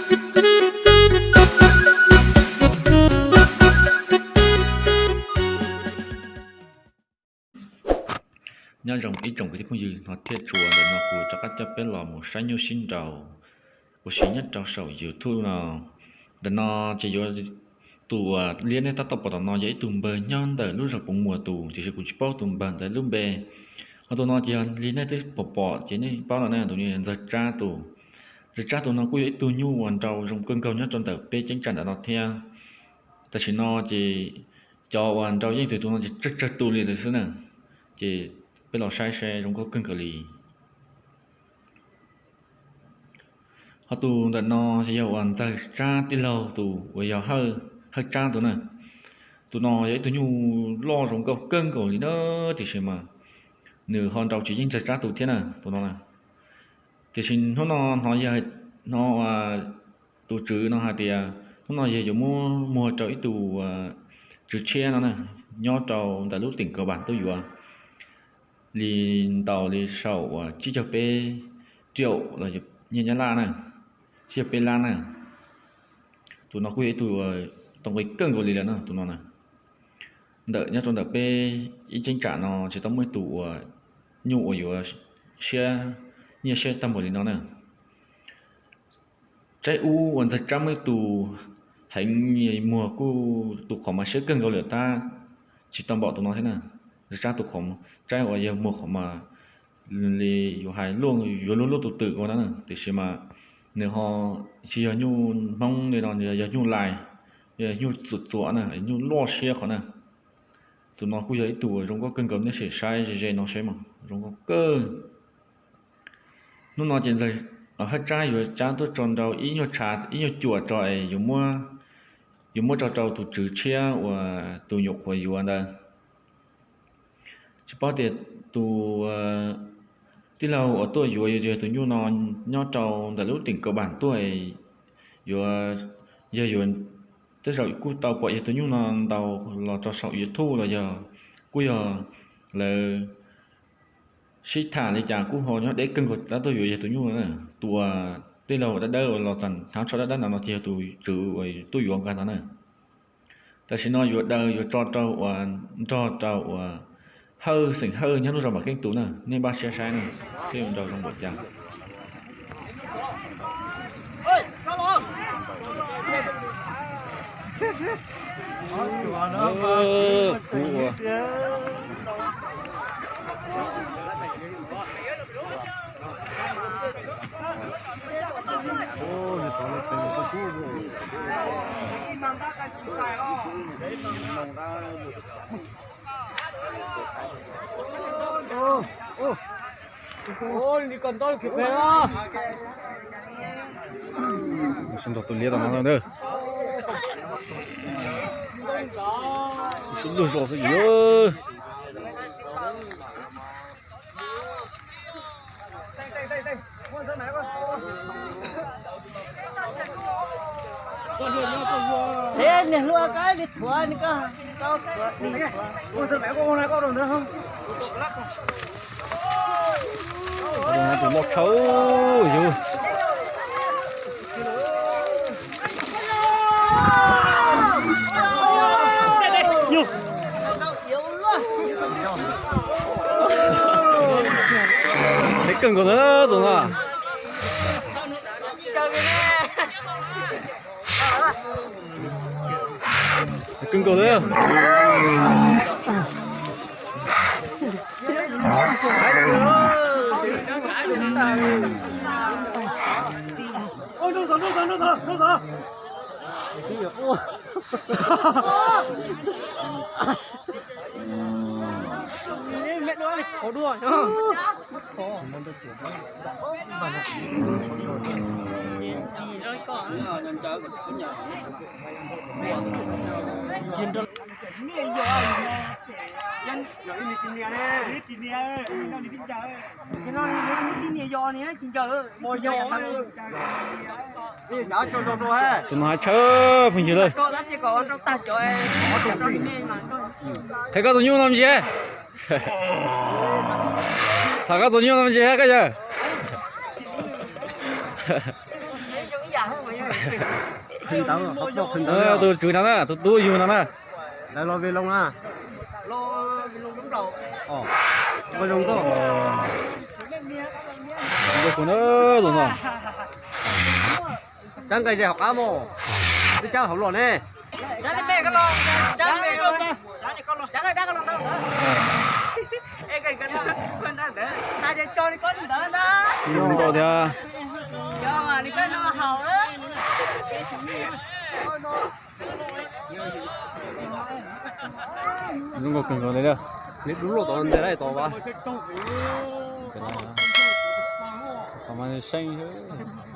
Nyob zoo ib tsoom kwv tij phooj ywg, hnov thiab tshua ntawm no kuv rov qab coj peb los mus saib nyuj sib nraus ua si nyob rau saum YouTube no. Ntawm no ces yuav, tus uas liab nej tab tom pom tom no yog ib tug npawg nyob ntawm lub zos Poov Muas tus, tiam sis kuv tsis paub tus npawg ntawd lub npe. Ho tus no ces yog li nej twb pom pom ces nej paub no na, tus no yog Ntxawg Tsab tus. Ntxawg Tsab tus no kuj yog ib tug nyuj uas nraus zoo kawg nkaus nyob rau ntawm peb cheeb tsam ntawm no thiab. Tam sim no ces cov uas nraus yeej twg tus no ces tsawg tsawg tus li lawm xwb na. Ces peb los saib saib zoo nkauj kawg nkaus li. Ho tus ntawm no ces yog uas Ntxawg Tsab tij laug tus uas yog Hawj Tsab tus na. Tus no yog ib tug nyuj loj zoo nkauj kawg nkaus li na, tiam sis mas nws ho nraus tsis yeej Ntxawg Tsab tus thiab na, tus no na. Tiam sis hnub no hnov, hnov tus tswv no hais tias hnub no yog yuav muab muag rau ib tug tswv tshiab no na, nyob rau ntawm lub teem Kaus Vam tuaj yuav li ntaus li saum uas tsib caug peb triệu los nyiaj Nyab Laj na, tsib caug peb lab na. Tus no kuj yog ib tug tau nqi kawg nkaus li lawm no, tus no na. Ntawm nyob rau ntawm peb ib cheeb tsam no tsis tau muaj ib tug uas nyuj uas yuav siab, nyiaj siab tag npaum li no na. Tsaib ub uas Ntxawg Tsab muaj ib tug heev muag kuj tus qhov mas siab kawg nkaus li tab tsis tau npaum tus no thiab na. Ntxawg Tsab tus qhov, tsaib uas yog muag qhov mas li yuav hais luaj, yuav luaj luaj tus twm ua no na, tiam sis mas nws ho tsis yog nyuj Hmoob li no, nws yog nyuj Lais, yog nyuj txuam txuam na, nyuj loj siab qhov na. Tus no kuj yog ib tug zoo nkauj kawg nkaus, nej sim saib ze ze no saib mas zoo nkauj kawg. Hnub no ces Ntxawg, Hawj Tsab yuav cab tuaj tso nrau ib nyuag tshav ib nyuag cuam tso es yuav muab tso rau tus tswv tshiab uas tus nyuam qhuav yuav ntawd. Tsis paub tias tus tij laug uas tuaj yuav yog tus nyuj no nyob rau ntawm lub teem Kaus Vam tuaj, yuav, yog yuav, tej zaum kuj tau pom yog tus nyuj no ntaus los rau saum YouTube los yog kuj yog lawv sib tham li cas kuj ho nyob deb kawg nkaus tab tuaj yuav yog tus nyuj na. Tus tij laug dawb dawb uas los tag hnab tsho dawb dawb no no ces yog tus tswv uas tuaj yuav nkag no na. Tam sim no yuav daws yuav tso rau uas nrog rau uas Hawj xeem Hawj nyob lub zos Vam Keeb tus na, nej npaj siab saib na, thiab yuav nraus zoo npaum cas. Sib nrog tus liab tom no ntag. Sib luag zos xwb yus. Niag hlua koj li thuav, koj thuav. Tus loj tshauv yus. Heev kawg nkaus na tus no. Heev kawg nkaus na. Tus no hais tshawb phooj ywg lawm. Qhia koj tus nyuj no me ntsis. Tham koj tus nyuj no me ntsis koj yawg. Tus tswv no na, tus tub yug no na. Lawv los vi loo na. Ua zoo nkauj. Zoo nkauj kawg na tus no. Cab nqaij ze hauv qab mog. Twb cab hauv los ne. Zoo nkauj thiab. Zoo nkauj kawg nkaus li. Nws dub luaj tod ntag, tod mas seeb xwb.